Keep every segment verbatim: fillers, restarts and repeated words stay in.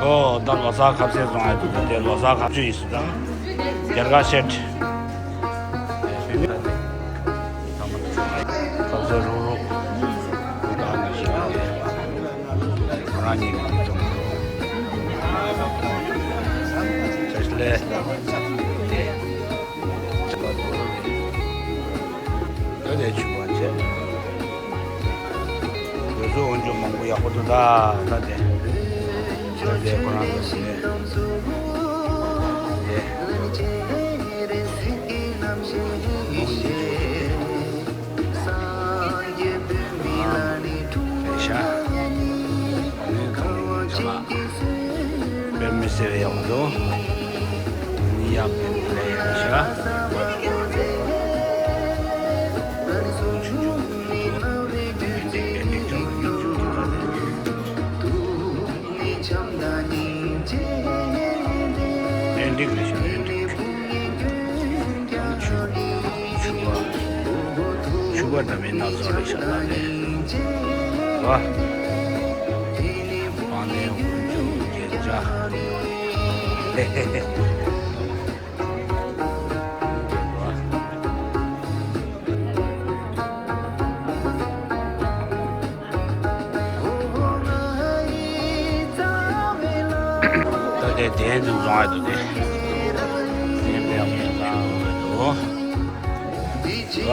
ཨོ་ད་ལོ་གསར་ཁ་ཟས་བཙོང་ཡ་འདུག་དེ་ལོ་གསར་ཁ་ཟས་ཡིན་ཟེར་ད། རྒྱལ་ཁ་ཤེད། ཁ་ཟས་རུག་རུག་ཁོ་རང་ཉིད་ཀྱི་འདུག་བྱས་ལས། ད་དེ་ཆུ་བ་བྱས། དེ་ཚོ་འོན་ཆུ་མང་པོ་ཡག་པོ་འདུག་ད་ད་དེ། ད་དེ་ཁོ་རང་ཚོ་ནས། དེ། མོ་ཡིན་ཆུ། དེ་ཤ། དཔེ་མི་སྲིད་པའི་ཡག་པོ་འདུག་ཡག་པོ་ལས་ཡག་ཤག་ཨེ་འགྲིག་རེད་ཤག་ཨེ་འགྲིག་ཆུ་བ། ཆུ་བ་འདྲ་མིན་སྣ་ཚོགས་རེད་ཤག་ལ་ལས། བ། སྤང་ལེན་དབུ་འཇུག་རྒྱན་ཆ། ཧེ་ཧེ་ཧེ། ད་དེ་གདན་འདུག་བཟོ་ཡ་འདུག་དེ། གདན་དཔེ་ཡག་པོ་ཡག་པོ་ཞིག་བཟོ་གི་འདུག་བ།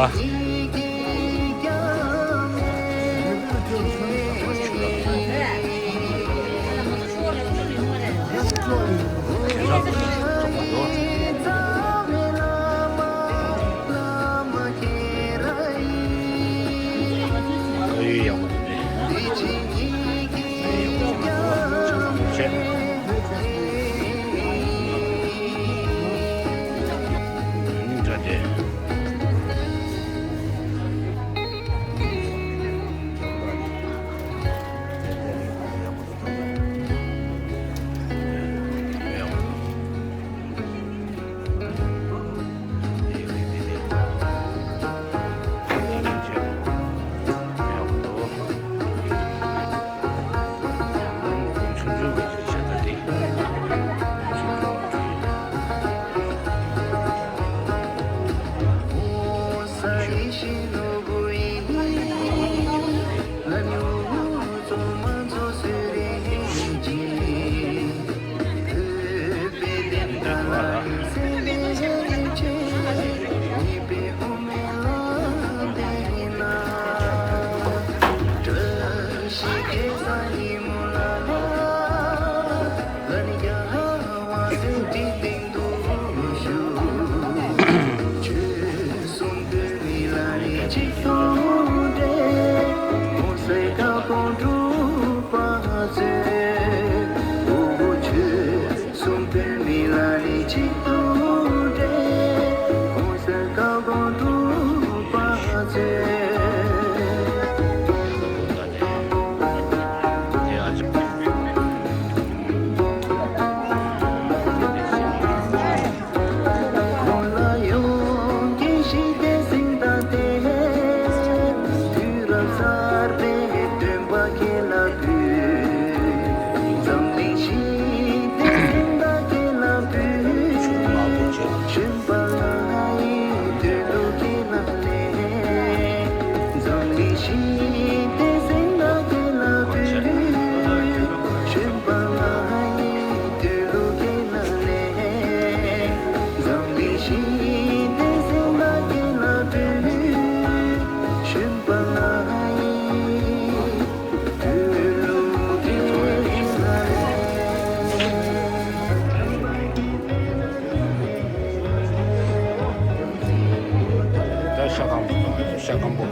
ད་ཤ་སྐམ་པོ། ཤ་སྐམ་པོ།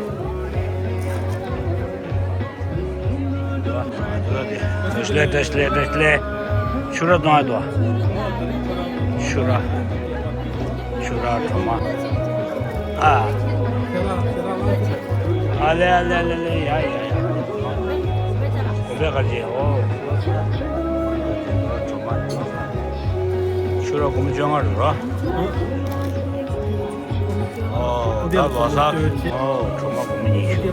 བཀྲ་ཤིས་བདེ་ལེགས། བཀྲ་ཤིས་བདེ་ལེགས། ཕྱུ་ར་གཏོང་ཡ་དོ། ཕྱུ་ར། ཕྱུ་ར་གྲོ་མ། ཨ། ཨ་ལེ་ཨ་ལེ་ཨ་ལེ་ཨ་ལེ། ཡ་ཡ་ཡ། གོ་བའི་གར་གྱི་ཨོ། ཕྱུ་ར་སྒོར་མོ་བཅོ་ལྔ་རེད་རོ། ཨོ། ད་ལོ་གསར། ཨོ། གྲོ་མ་སྒོར་མོ་ཉི་ཤུ། ཨོ།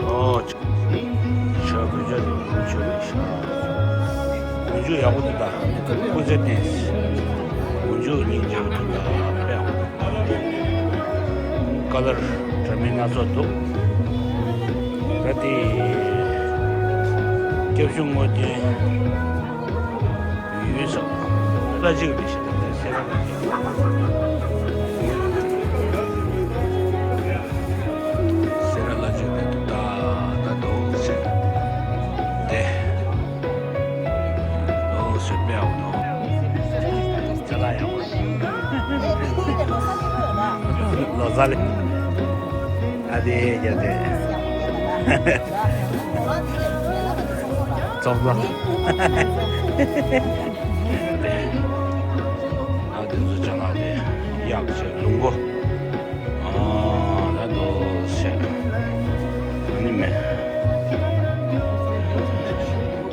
ཨོ། ཡག་པོ་འདུག་ད། སྐུ་ཚེ་བརྟན། དགུ་མཇུག་གཉིས་མཇུག་འདུག་ད། དཔེ་ཡག་པོ་འདུག་ཀ་ལར་འདྲ་མིན་སྣ་ཚོགས་འདུག་ད་དེ་སྐྱབས་ཆུ་སྔོག་འདོན་ཡུལ་ས་ལྷ་གཅིག་རེད་ཤག་ད་སེ་ར་ལྷ་གཅིག་སེ་ར་ལྷ་གཅིག་རེད་འདུག་ད། ད་འདུག་ཟེར་ཏེ། ལོ་སུ་པའོ་ནོ། ཅ་ལག་ཡག་པོ། ལོ་ཙཱ་ལེ། ཨ་དེ་རྒྱ་དེ། ཙོག་ཙོག་ཨ་དེ་ཚོ་ཅ་ལག་དེ་གཡག་ཆེ་ལུག་མགོ། ཨ་ད་དོ་ཟེར། ཨ་ནི་མེད།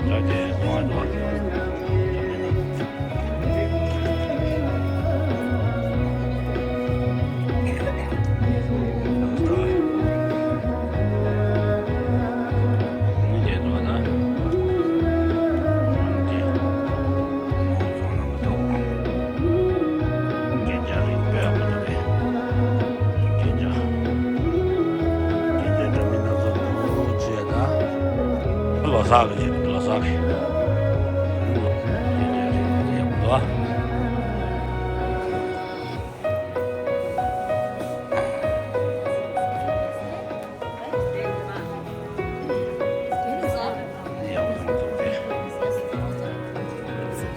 ད་དེ་གཏོང་བ་འདུག་ལོ་གསར་གི་ལོ་གསར་གི་ལོ།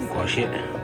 སྒོར་གཞས།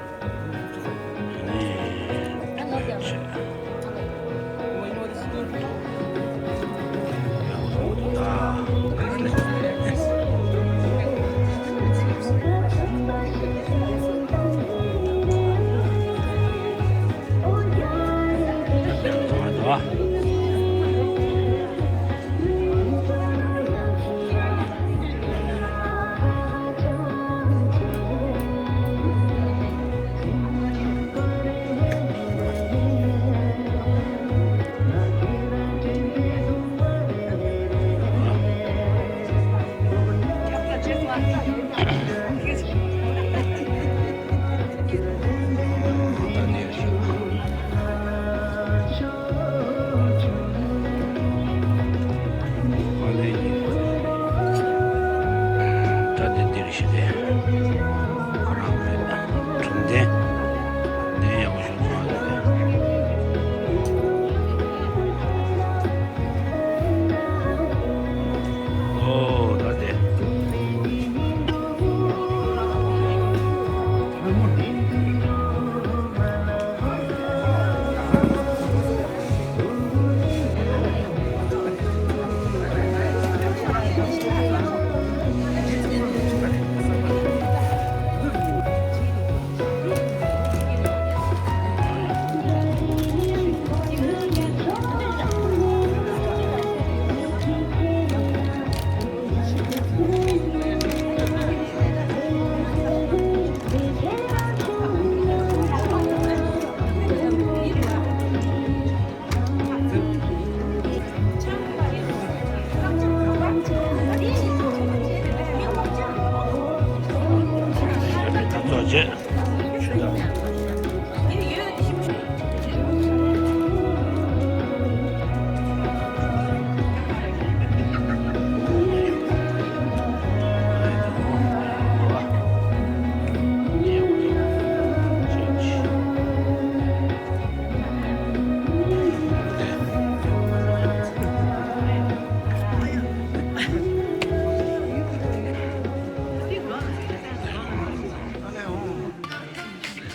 ད་དེ་འདིར་ཞིག་རེད། ཁོ་རང་གི་གྲུབ་འབྲས་ནས་ཡག་པོ་ཞིག་བཟོ་བ་རེད། ཨོ་ད་དེ།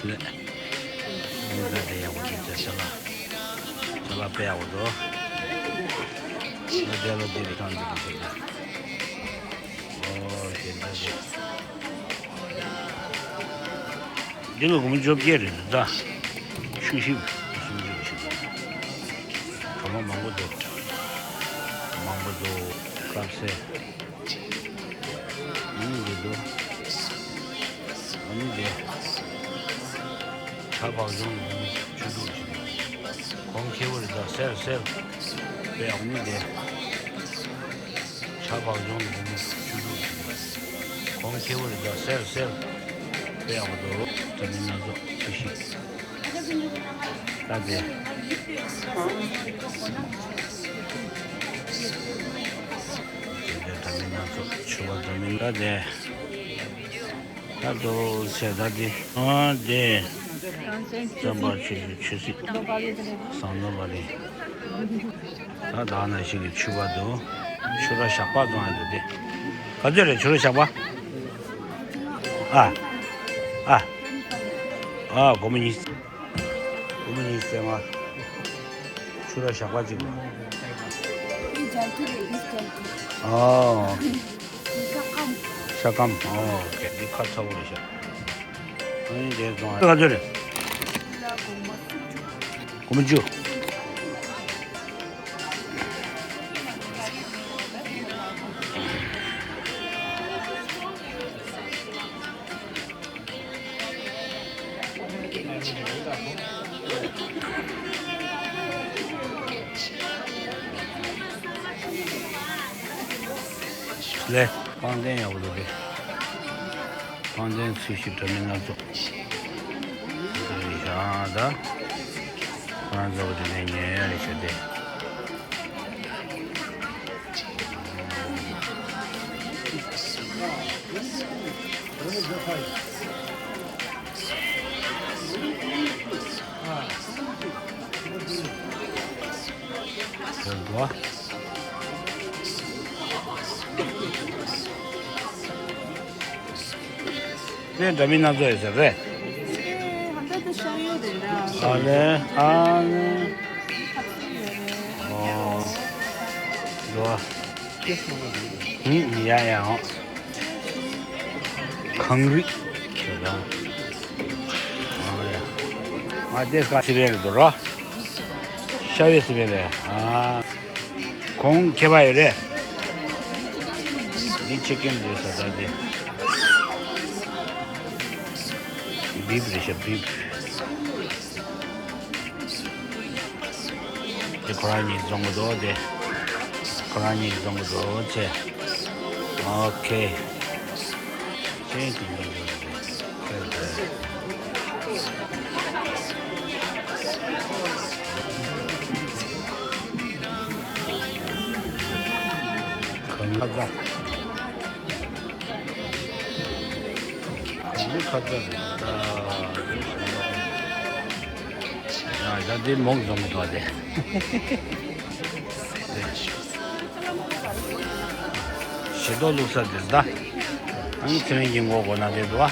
ལས། ད་དེ་ཡག་པོ་ཞིག་བྱས། ཅ་ལག་ཅ་ལག་དཔེ་ཡག་པོ་འདུག་ཨོ་དེ་ལ་དེ་རེད། ཁང་འདི་ལ་ཟེར་ཏེ། ཨོ་དེ་འདྲ་ཞིག་འདི་ལ་སྒོར་མོ་བཅོ་བརྒྱད་རེད་ད། ཆུ་ཞིབ་སུམ་ཅུ་ཞིག་གྲོ་མ་མང་པོ་འདུག་མང་པོ་འདུག་དཀར་ཟས། ཨ་ནི་རེད་འདུག་ཨ་ནི་རེད། ཇ་བག་སྦྱོང་ལ་སྒོར་མོ་བཅུ་དྲུག་ཞིག་གོང་ཁེ་པོ་རེད་ད། སེལ་སེལ། པའི་ཨ་ནི་རེད། ཇ་བག་སྦྱོང་ལ་སྒོར་མོ་བཅུ་དྲུག་ཞིག་གོང་ཁེ་པོ་རེད་ད། སེལ་སེལ། དཔེ་ཡག་པོ་འདུག་འདྲ་མིན་སྣ་ཚོགས་ཅིག་ཤིག་ད་དེ། དེ་འདྲ་འདྲ་མིན་སྣ་ཚོགས་མཆོད་པ་འདྲ་མིན་ད་དེ། ད་དུ་ཟེར་ད་དེ། ཨ་དེ། རྩོམ་པ་ཆོས་ཀྱི་ཆོས་སྲིད་བཟང་ནོར་བ་རེད། ད་ད་ན་ཞིག་གི་ཆུ་བ་དུ། ཆུ་ར་ཞག་པ་བཙོང་ཡ་དུ་དེ། ག་ཚོད་རེད་ཆུ་ར་ཞག་པ། ཨ། ཨ། ཨ་སྒོར་མོ་གཉིས། སྒོར་མོ་གཉིས་རྩ་ལྔ། ཆུ་ར་ཞག་པ་གཅིག་ལ། ཨ། ཤ་སྐམ། ཨོ་ཁེ་འདི་ཁ་ཚ་བོ་རེད་ཤག་ཨ་ནི་དེ་བཙོང་ཡ་ག་ཚོད་རེད། སྒོར་མོ་བཅུ། ལེ། པང་གདན་ཡག་པོ་འདུག་གས། པང་གདན་ཚོས་གཞི་འདྲ་མིན་སྣ་ཚོགས། འདི་རེད་ཤག་ད། ཁོ་རང་ཚོ་དེ་ནས་ཉོས་ཡ་རེད་ཤག་དེ། དེར་འགྲོ། ནས་འདྲ་མིན་སྣ་ཚོགས་ཡོད་ས་རེད། ཨ་ལེ། ཨ་ལེ། ཨོ། འགྲོ། ཧུམ། ཡ་ཡ། ཨོ། གངས་རི། ཨོ་ཡ། ང་དེ་སྐ་སི་པན་རེད་འདུག་རོ། ཤ་བའི་སི་པན་རེད། ཨ། གོང་ཁེ་པ་ཡོད་རེད། འདི་ཅི་ཀེན་རེད་ས་ད་དེ། བིབ་རེད་ཤག་བིབ། དེ་ཁོ་རང་གཉིས་བཙོང་གི་འདུག་དེ། ཁོ་རང་གཉིས་བཙོང་གི་འདུག་ཅེ། ཨོ་ཁེ། ཅེན་ཅིག་འདུག་ཁེ་དེ། གང་ལ་ད། གང་ལ་ཁ་ཚ་རེད་ད། ཡ་ཡ་འདི་མོག་འཛོམས་ཐོག་དེ། ཞེ་ཏོག་བླུགས་ས་དེ་ད། ཨང་ཚེ་རིང་གི་མགོ་སྒོ་ན་དེ་འདུག་ཨ།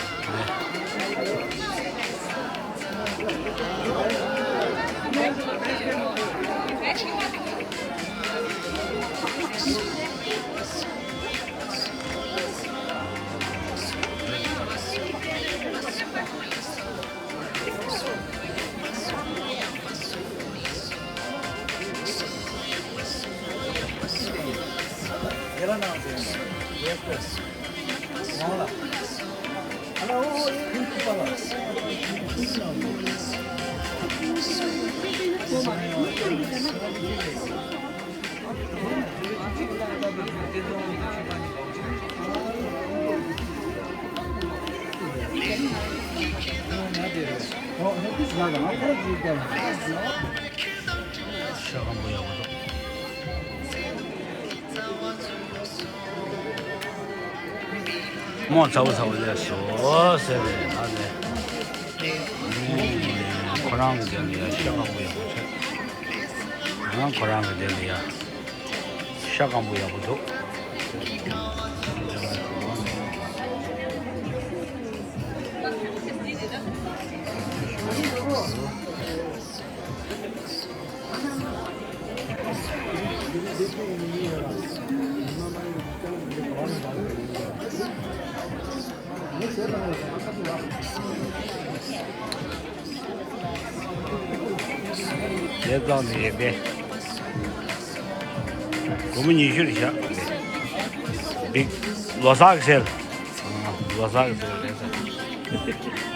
ཤ་སྐམ་པོ་ཡག་པོ་འདུག་མོ་ཚ་བོ་ཚ་བོ་ལས་སོ་ཟེར་ནས་ཨ་ནེ། ཁོ་རང་གི་དེ་ལ་ཡ་ཤ་སྐམ་པོ་ཡག་པོ་བྱས། ཁོ་རང་གི་དེ་ལ་ཡ་ཤ་སྐམ་པོ་ཡག་པོ་འདུག་དེ་ཙམ་ནས་ཡོད་པས། སྒོར་མོ་ཉི་ཤུ་རེད་ཤག་བིག་ལོ་གསར་གྱི་སེལ། ལོ་གསར་གྱི་སེལ་རེད་ས།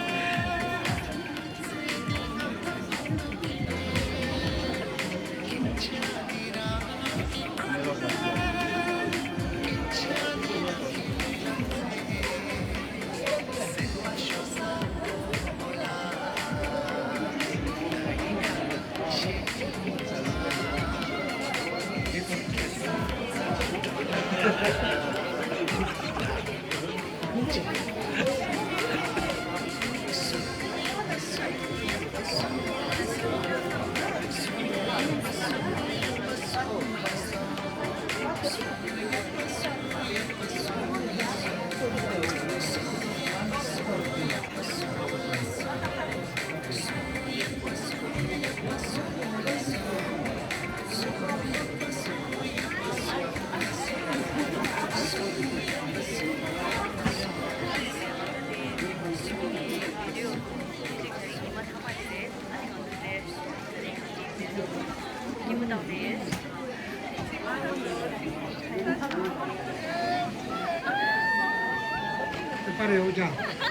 པར་ཡོང་ཅང་།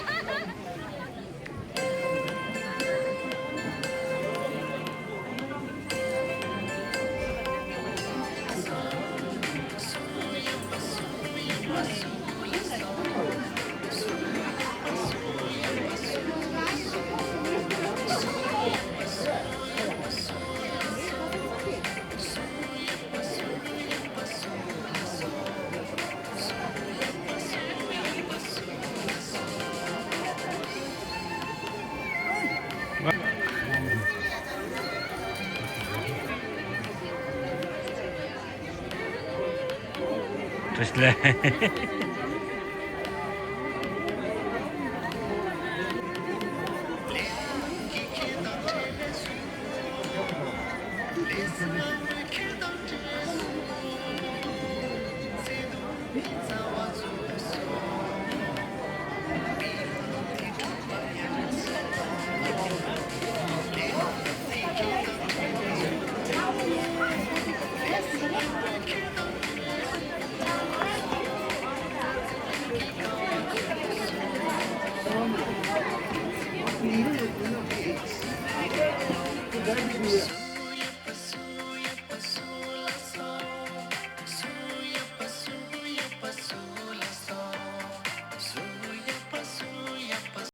བཀྲ་ཤིས་བདེ་ལེགས།